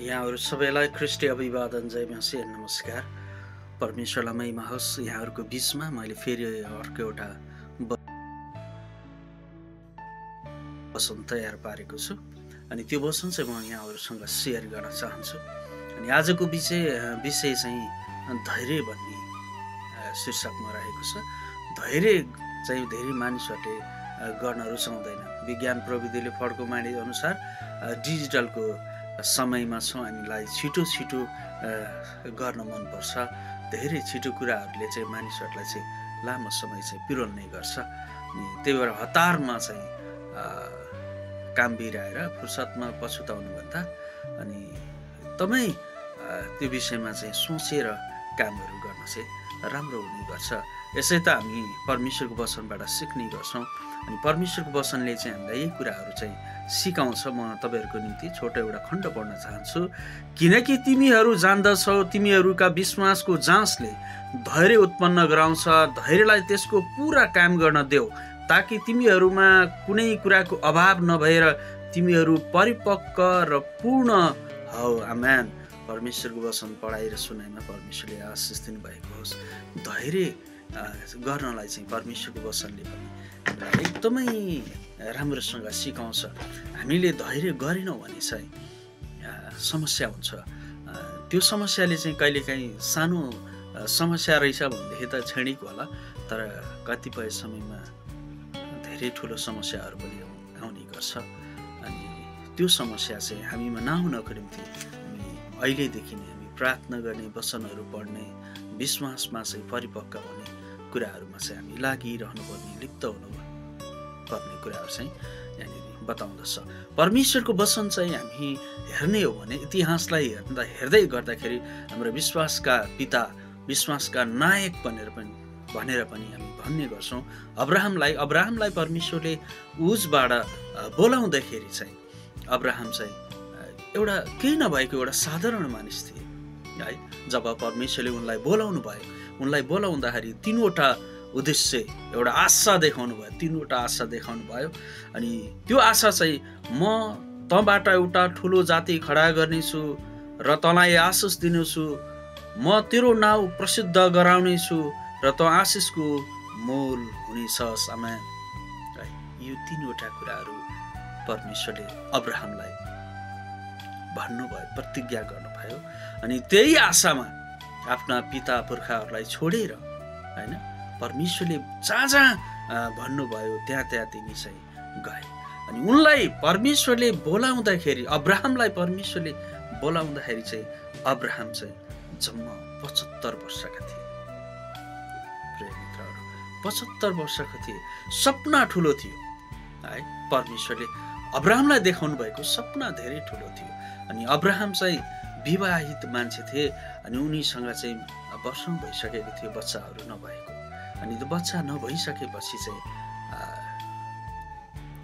यहाँहरू सबैलाई ख्रिस्टी अभिवादन, जय मसीह, नमस्कार। परमेश्वरलाई महिमा होस्। यहाँहरूको बिचमा मैले फेरि अर्को एउटा वचन तयार पारेको छु अनि त्यो वचन चाहिँ म यहाँहरूसँग सेयर गर्न चाहन्छु। अनि आजको विषय चाहिँ धैर्य भन्ने शीर्षकमा रहेको छ। धैर्य चाहिँ धेरै मानिसहरूले गर्न रुचाउँदैन। विज्ञान प्रविधिले फड्कोमाडी अनुसार डिजिटलको समयमा छौँ, हामीलाई छिटो गर्न मनपर्छ। धेरै छिटो कुराहरूले चाहिँ मानिसहरूलाई चाहिँ लामो समय चाहिँ पिरोल्ने गर्छ। अनि त्यही भएर हतारमा चाहिँ काम बिराएर फुर्सदमा पछुताउनुभन्दा अनि तपाईँ त्यो विषयमा चाहिँ सोचेर कामहरू गर्न चाहिँ राम्रो हुने गर्छ। यसै त हामी परमेश्वरको वचनबाट सिक्ने गर्छौँ। अनि परमेश्वरको वचनले चाहिँ हामीलाई यही कुराहरू चाहिँ सिकाउँछ। म तपाईँहरूको निम्ति छोटो एउटा खण्ड पढ्न चाहन्छु। किनकि तिमीहरू जान्दछौ, तिमीहरूका विश्वासको जाँचले धैर्य उत्पन्न गराउँछ। धैर्यलाई त्यसको पुरा काम गर्न देऊ, ताकि तिमीहरूमा कुनै कुराको अभाव नभएर तिमीहरू परिपक्व र पूर्ण हौ। आमेन। परमेश्वरको वचन पढाइ र सुनाइमा परमेश्वरले आशिष दिनुभएको होस्। धैर्य गर्नलाई चाहिँ परमेश्वरको वचनले पनि एकदमै राम्रोसँग सिकाउँछ। हामीले धैर्य गरेनौँ भने चाहिँ समस्या हुन्छ। त्यो समस्याले चाहिँ कहिलेकाहीँ सानो समस्या रहेछ भनेदेखि त क्षणिक होला, तर कतिपय समयमा धेरै ठुलो समस्याहरू पनि आउने गर्छ। अनि त्यो समस्या चाहिँ हामीमा नहुनको निम्ति हामी अहिलेदेखि नै हामी प्रार्थना गर्ने, वचनहरू पढ्ने, विश्वासमा चाहिँ परिपक्व हुने कुराहरूमा चाहिँ हामी लागिरहनुपर्ने, लिप्त हुनुपर्ने कुराहरू चाहिँ यहाँनिर बताउँदछ। परमेश्वरको वचन चाहिँ हामी हेर्ने हो भने इतिहासलाई हेर्दै गर्दाखेरि हाम्रो विश्वासका पिता, विश्वासका नायक भनेर पनि हामी भन्ने गर्छौँ। अब्राहमलाई परमेश्वरले उजबाट बोलाउँदाखेरि चाहिँ अब्राहम चाहिँ एउटा केही नभएको एउटा साधारण मानिस थिए है। जब परमेश्वरले उनलाई बोलाउनु भयो, उनलाई बोलाउँदाखेरि तीनवटा उद्देश्य, एउटा आशा देखाउनु भयो। अनि त्यो आशा चाहिँ म तँबाट एउटा ठुलो जाति खडा गर्नेछु र तँलाई आशिष दिनेछु, म तेरो नाउँ प्रसिद्ध गराउनेछु र तँ आशिषको मूल हुनेछस्। आमेन। यो तीनवटा कुराहरू परमेश्वरले अब्राहमलाई भन्नुभयो, प्रतिज्ञा गर्नुभयो। अनि त्यही आशामा आफ्ना पिता पुर्खाहरूलाई छोडेर होइन, परमेश्वरले जहाँ भन्नुभयो त्यहाँ तिनी चाहिँ गए। अनि उनलाई परमेश्वरले बोलाउँदाखेरि, अब्राहमलाई परमेश्वरले बोलाउँदाखेरि चाहिँ अब्राहम चाहिँ जम्मा 75 वर्षका थिए। 75 वर्षका थिए। सपना ठुलो थियो है। परमेश्वरले अब्राहमलाई देखाउनु भएको सपना धेरै ठुलो थियो। अनि अब्राहम चाहिँ विवाहित मान्छे थिए। अनि उनीसँग चाहिँ वर्षौं भइसकेको थियो बच्चाहरू नभएको। अनि त्यो बच्चा नभइसकेपछि चाहिँ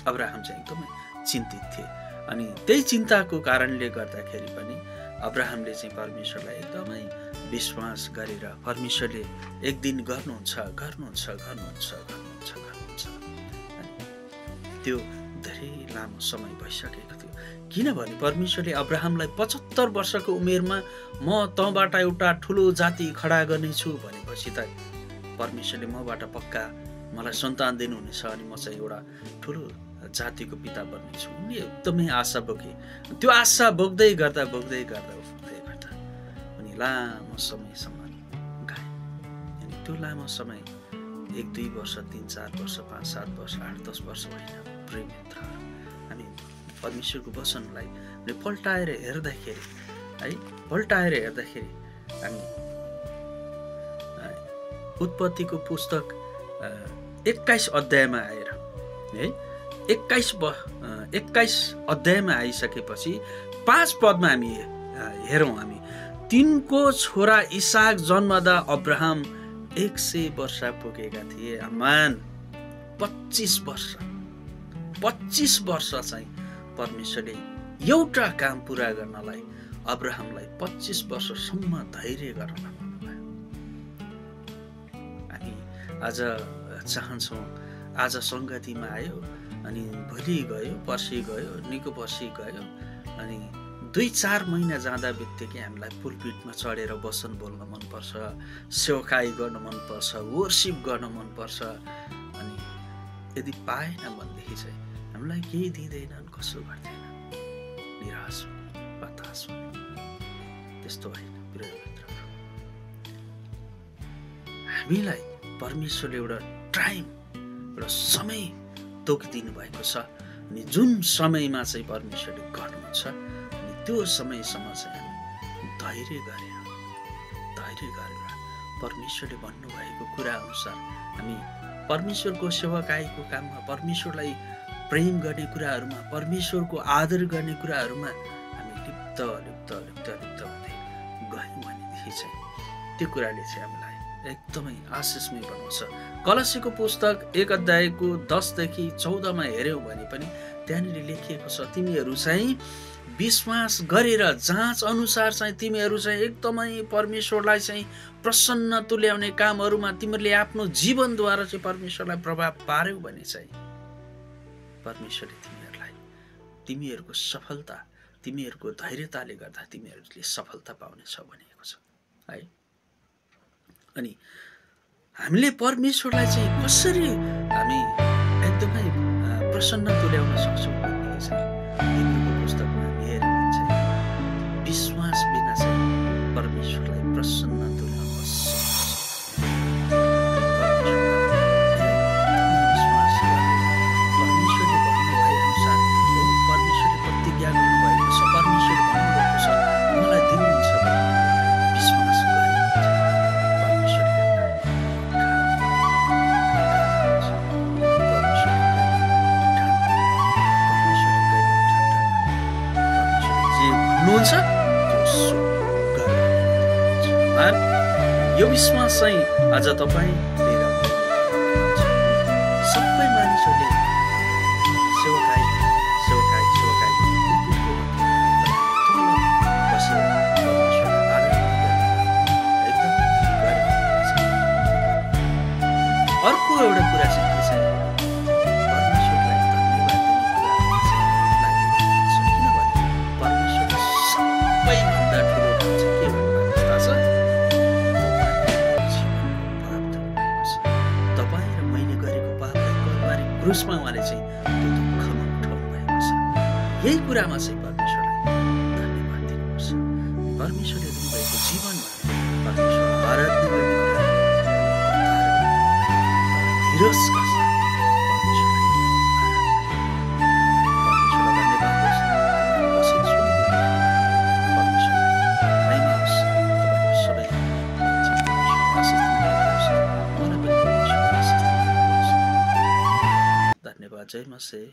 अब्राहम चाहिँ एकदमै चिन्तित थिए। अनि त्यही चिन्ताको कारणले गर्दाखेरि पनि अब्राहमले चाहिँ परमेश्वरलाई एकदमै विश्वास गरेर परमेश्वरले एक दिन गर्नुहुन्छ। अनि त्यो धेरै लामो समय भइसकेको थियो। किनभने परमेश्वरले अब्राहमलाई 75 वर्षको उमेरमा म तँबाट एउटा ठुलो जाति खडा गर्नेछु भनेपछि त परमेश्वरले मबाट पक्का मलाई सन्तान दिनुहुनेछ अनि म चाहिँ एउटा ठुलो जातिको पिता बन्नेछु। उनले एकदमै आशा बोके। त्यो आशा बोक्दै गर्दा अनि लामो समयसम्म गए। अनि त्यो लामो समय 1-2 वर्ष, 3-4 वर्ष, 5-7 वर्ष, 8-10 वर्ष होइन। प्रिय मित्रहरू, हामी परमेश्वरको वचनलाई पल्टाएर हेर्दाखेरि हामी उत्पत्तिको पुस्तक 21 अध्यायमा आएर है, 21 अध्यायमा आइसकेपछि 5 पदमा हामी हेरौँ। हामी तिनको छोरा इसाक जन्मदा अब्राहम 100 वर्ष पुगेका थिए। आमान। 25 वर्ष चाहिँ परमेश्वरले एउटा काम पुरा गर्नलाई अब्राहमलाई 25 वर्षसम्म धैर्य गर्न भन्नुभयो। हामी आज चाहन्छौँ, आज सङ्गतिमा आयो अनि भोलि गयो, पर्सि गयो, निको पर्सि गयो, अनि 2-4 महिना जाँदा बित्तिकै हामीलाई पुलपिटमा चढेर वचन बोल्न मनपर्छ, सेवकाई गर्न मनपर्छ, वर्शिप गर्न मनपर्छ। अनि यदि पाएन भनेदेखि चाहिँ हामीलाई केही दिँदैनन्, कसो गर्दैन, निराश हुने, हताश हुने। त्यस्तो होइन प्रिय मित्रहरू, हामीलाई परमेश्वरले एउटा टाइम, एउटा समय तोकिदिनु भएको छ। अनि जुन समयमा चाहिँ परमेश्वरले गर्नुहुन्छ, अनि त्यो समयसम्म चाहिँ हामी धैर्य गरेर परमेश्वरले भन्नुभएको कुरा अनुसार हामी परमेश्वरको सेवकाईको काममा, परमेश्वरलाई प्रेम गर्ने कुराहरूमा, परमेश्वरको आदर गर्ने कुराहरूमा हामी लिप्त हुँदै गयौँ भनेदेखि चाहिँ त्यो कुराले चाहिँ हामीलाई एकदमै आशिषमय बनाउँछ। कलसीको पुस्तक 1 अध्यायको 10 देखि 14 मा हेर्यौँ भने पनि त्यहाँनिर लेखिएको छ, तिमीहरू चाहिँ विश्वास गरेर जाँच अनुसार चाहिँ तिमीहरू चाहिँ एकदमै परमेश्वरलाई चाहिँ प्रसन्न तुल्याउने कामहरूमा तिमीहरूले आफ्नो जीवनद्वारा चाहिँ परमेश्वरलाई प्रभाव पार्यौ भने चाहिँ परमेश्वरले तिमीहरूलाई, तिमीहरूको सफलता, तिमीहरूको धैर्यताले गर्दा तिमीहरूले सफलता पाउनेछ भनेको छ है। अनि हामीले परमेश्वरलाई चाहिँ कसरी हामी एकदमै प्रसन्न तुल्याउन सक्छौँ भन्ने चाहिँ हिब्रूको पुस्तकमा हेर्नु हुन्छ। विश्वास बिना चाहिँ परमेश्वरलाई प्रसन्न तुल्याउन सक्दैन। विश्वास परमेश्वरले भन्नुभए अनुसार परमेश्वरले प्रतिज्ञा गर्नुभएको छ, परमेश्वरले भन्नुभएको छ मलाई दिनुहुन्छ भने विश्वास हुन्छ। यो विश्वास चाहिँ आज तपाईँ लिएर सबै मानिसहरूले सेवकाई बसेर अर्को एउटा कुरा चाहिँ के छ, परमेश्वरलाई धन्यवाद दिने कुरा किनभने परमेश्वरले सबैभन्दा ठुलो काम चाहिँ के भन्नुभएको थाहा छ? तपाईँ र मैले गरेको पापलाई कल्वारी क्रुसमा उहाँले चाहिँ त्यो दुःखमा उठाउनु भएको छ। यही कुरामा चाहिँ परमेश्वरलाई धन्यवाद दिनुपर्छ। परमेश्वरले दिनुभएको जीवनमा परमेश्वर आराधना गर्ने कुरा धीरजका साथ धन्यवाद। जय मसीह।